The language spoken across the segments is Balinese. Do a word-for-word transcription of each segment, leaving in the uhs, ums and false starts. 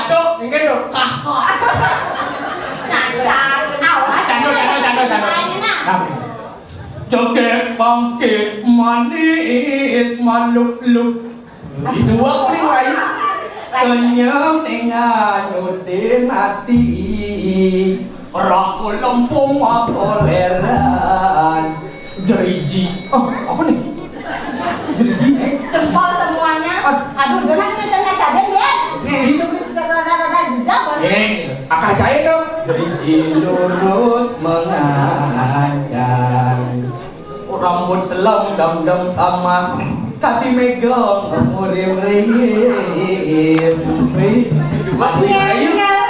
batuk, inggih lho. Kah. Cacat, awas. Canda, canda, canda, canda. Nah. Cekek bangkit manis maluk-luk. Dua kuning lain. Kenyang dengan nyutin hati. Raku lempung makoleran. Jeriji. Oh, apa nih? Jeriji, eh? Jempol semuanya. Aduh. Aduh, udah lah, kita tanya Caden, ya. Jeriji, tapi. Kita rada-rada jejak, Bang. Eh, akah jahit dong. Jeriji lurus mengancam. Rambut selem dam-dam sama. Tadi megang murim-rim. Wih, dua kuning ayu. Nyengkel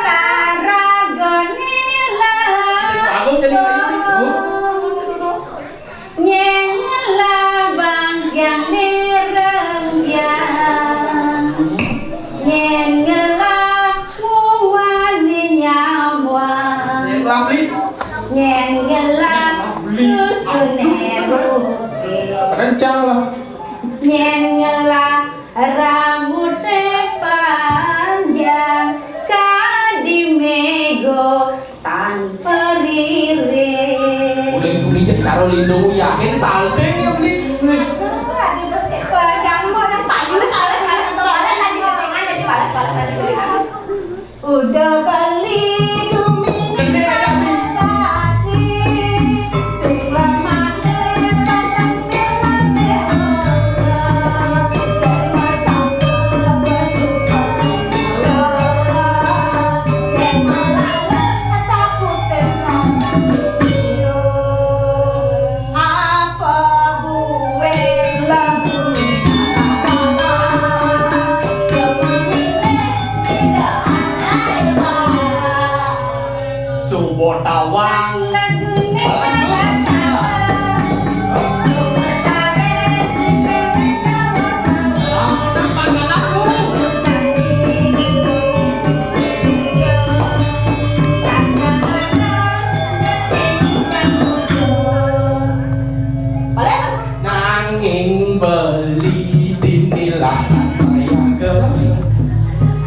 ragone lah. Aku jadi ayu nih. Oh. Nyengkel bangkiang nirenggiang. Nyengkel muwani nyawang. Nyengkel beli. Nyengkel beli. Susune putih. Kencang lah. Nyengkel rambute panjang, kadimego tanpa riring. Uling beli jeung caro lindung yakin salting ya beli. Aduh, adi terus kayak pegang kok nang payu, salah, salah, salah, salah, salah, salah, salah, salah, salah. Udah beli gumi. Gede aja, Bi. Kasih sing lamane batang sing masih ono.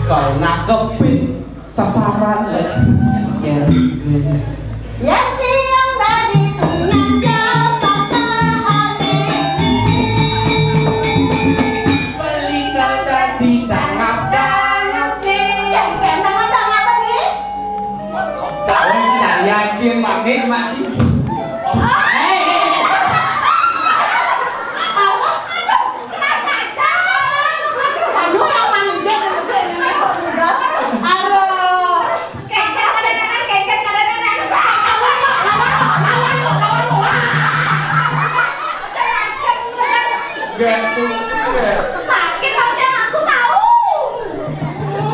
Kal nangkepin sasaran. Ya. Yén tiang dadi punya kata ané. Beli kal dadi tangap-tangap. Kén, kén tangap-tangap apa nih? Tahu dari Acil, Mak Nik, Mak Cik. Hei, hei, hei. Aduh, yang manggil dari sini, sudah. Aduh. Kengkeng kadang-kadang, kengkeng kadang-kadang. Lawan, lawan, lawan, lawan, lawan. Macam-macam, kan? Gak tuh, gak. Sakit, Bang, aku tahu.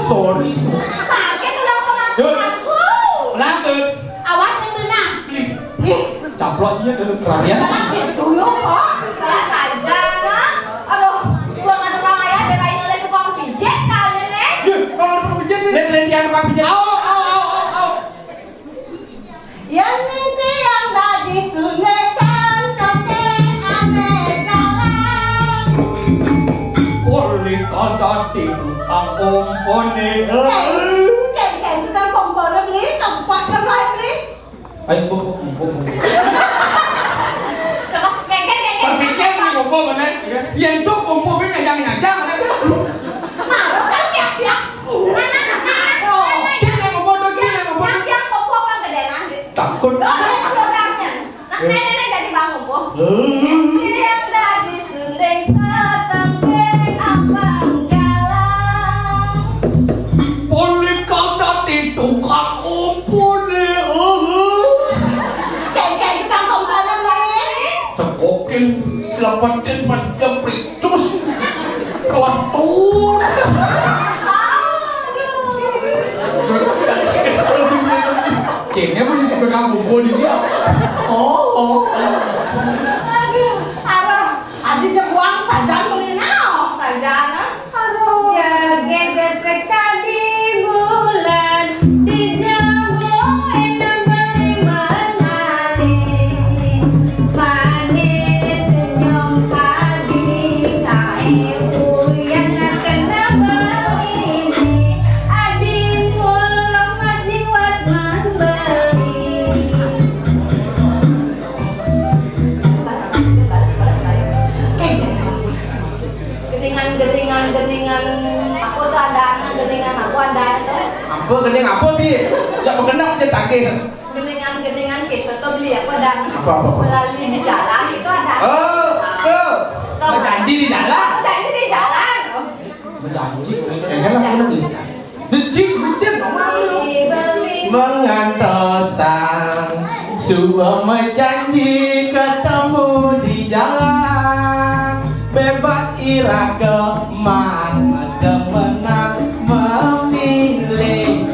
Sorry, sorry. Sakit, kenapa ngaku-ngaku? Lanjut. Awas, yang benar. Ih. Caplok aja dulu, perhatian. Jangan gitu dulu, kok. Salah saja, nah. Aduh, suka ada orang ayah, ada lain oleh tukang pijit, kalian, eh. Yuk, kalau tukang pijit, nih. Nih, nih, yang tukang pijit. Au, au, au, au, au. Yang ninti yang dadi sunesan kakek aneh kalah. Oleh kau dadi tukang kompone. Kek, kek, kek, tukang kompone beli tempat terbaik beli. Ayo, bu, bu, bu, bu. Coba, kek, kek, kek, kek. Berpikir nih, bu, bu, mana? Yang tuh kumpul beli nyajang-nyajang, mana? Malu kan siap-siap. Mana, mana, mana? Oh, cek yang bu, bu, cek yang bu, bu. Yang, yang kumpul kan gede nanti. Takut. Oh, ada keluarganya. Nah, nenek, nenek jadi bangun, Bu. Yang dari sunding setengke abang jalan. Oleh kau tadi tukang kumpul deh. Kayak, kayak tukang kumpul lain. Cekokin, lepetin, mencemprit, terus kelentur. Kayaknya pun pegang pukul dia. Oh, oh, oh. Aduh, aduh, adi nyebuang sajan beli nao, sajan, ah. Aduh. Jaga sekali bulan di jamu enam beli menari. Manis senyum adi kae uyang kena beli. Adi mulo mati wat membeli. Geningan, geningan, geningan. Aku tuh ada, geningan aku ada tuh. Apa gening apa, Bi? Jak begenap je tagih. Geningan-geningan kita tuh beli apa dan apa, apa, apa? Melalui di jalan itu ada. Oh, apa? Tuh. Berjanji di jalan? Berjanji di jalan. Oh. Berjanji. Eh, kan aku beli. Dejik, dejik, mama lu. Beli, beli. Mengantosan. Suba berjanji ketemu di jalan. Bebas iraga man demenan memilih.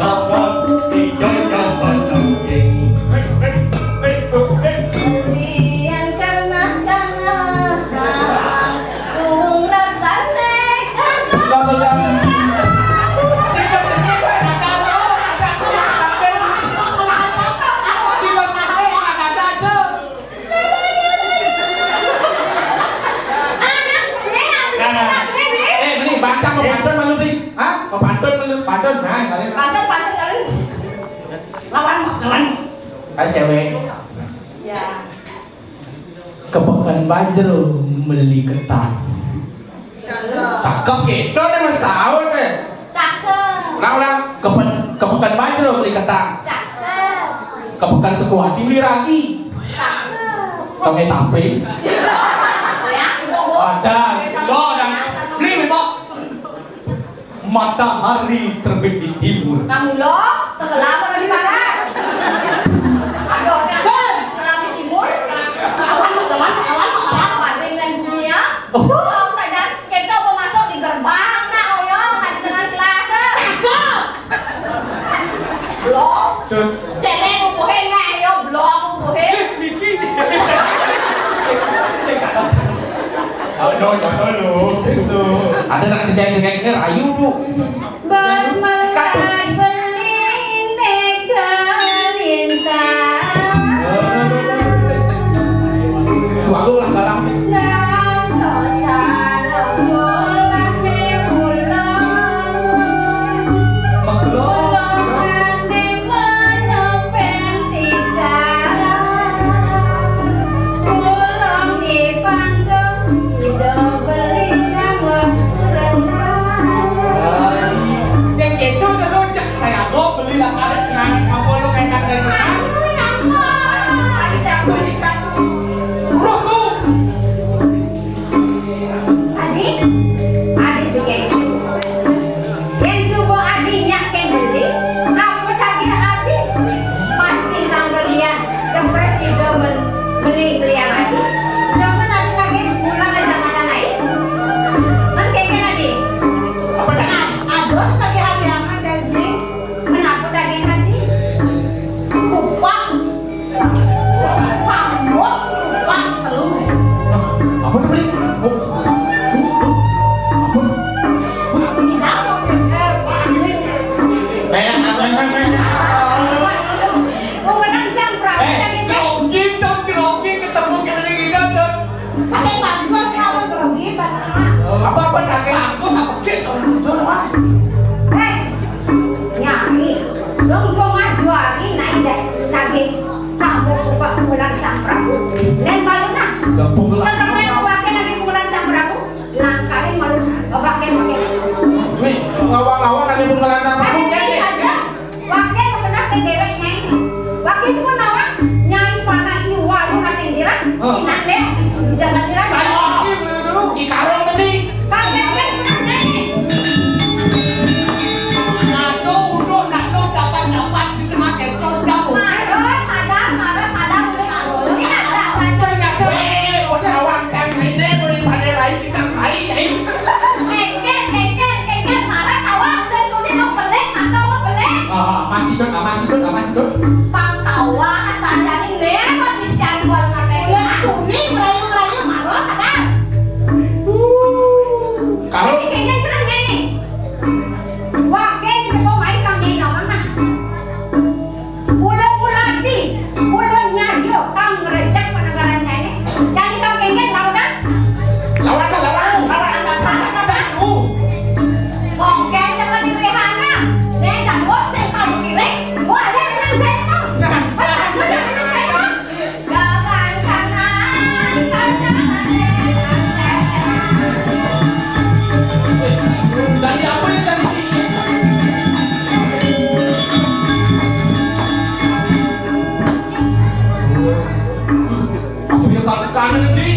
Lian kanah-kanah, tung rasane kanah. Nah, nah. Eh, ini baca pepantun malu, Bi. Hah? Pepantun malu. Pantun, nah, kalian. Pantun, pantun, kalian. Lawan, lawan. Kan cewek. Ya. Ke Pekan Bajro meli ketang. Cakep gitu nih, Mas Saul nih. Cakep. Ulang, ulang. Ke Pe-, ke Pekan Bajro meli ketang. Cakep. Ke Pekan Sekuati meli ragi. Cakep. Tongé tapé. Ya, ada. Lo ada. Beli, Bok. Matahari terbit di timur. Kamu lo, tenggelam apa di mana? Aduh, saya tenggelam di timur. Awan, awan, awan, awan, banding dengan dunia. Oh. Tuh, saya kita mau masuk di gerbang, nak, oyong, tadi dengan kelas, eh. Cakep. Belum. Cek. Cek, eh, kukuhin, nak, yo, belum, kukuhin. Eh, Niki. Aduh, aduh, aduh. Ada nak cengkeh-cengkeh rayu, Bu. Bos melai beli neka lintang. Waduh lah barang. Nggak dosa, nggak boleh, ulo. Kawan-kawan lagi pun ngelansa. Aduh, nyai aja. Wakil benar ke dewek nyai. Wakil semua nawa nyai panah iwalu rating dirah. Heeh. Inang deh, jangan dirah. Saya wakil dulu. Di karung tadi. Kagak, kagak, benar nyai. Nato udah, nato dapat, dapat di tengah sentral, udah. Marah, sadar, marah, sadar, udah, marah. Ini ada, ada. Ternyata, eh, udah awak cang ini, boleh pada lain, bisa lain, eh. Kengken, kengken, kengken, marah tawa, udah tuni mau belik, mata mau belik. Ah, aman cidut, aman cidut, aman cidut. Pang tawa, asal jadi nih, masih siang gua ngerti. Kuning, merayu-merayu, marah, sadar. Kalau ini kengken pernah nyanyi. Wah, kengken itu main kang nyanyi, nggak pernah. Ulun ngulati, ulun nyadil kang ngerejak panagaran nyai. Jadi kang kengken lawan ah? Lawan, lawan, lawan, lawan, lawan. Kongken jangan dirihana. Nek jadwal sing kalu piring, boleh nang jai mah. Nah, boleh nang jai mah. Gagancangan pandangan. Dari apa yang tadi? Aku yang tak kangen ni.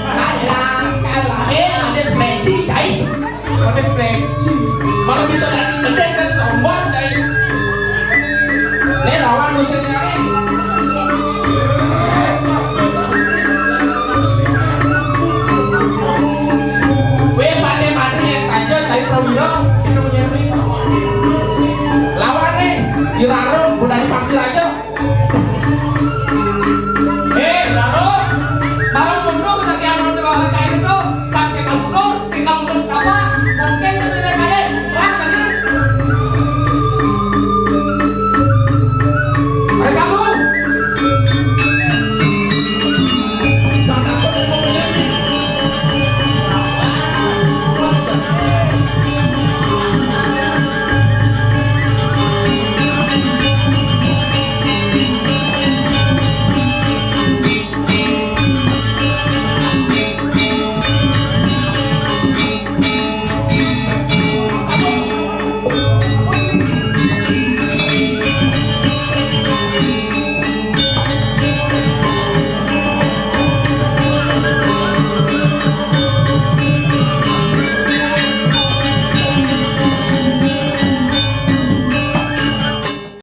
Kalah, kalah. Eh, ada spreadsheet, cai. Ada spreadsheet.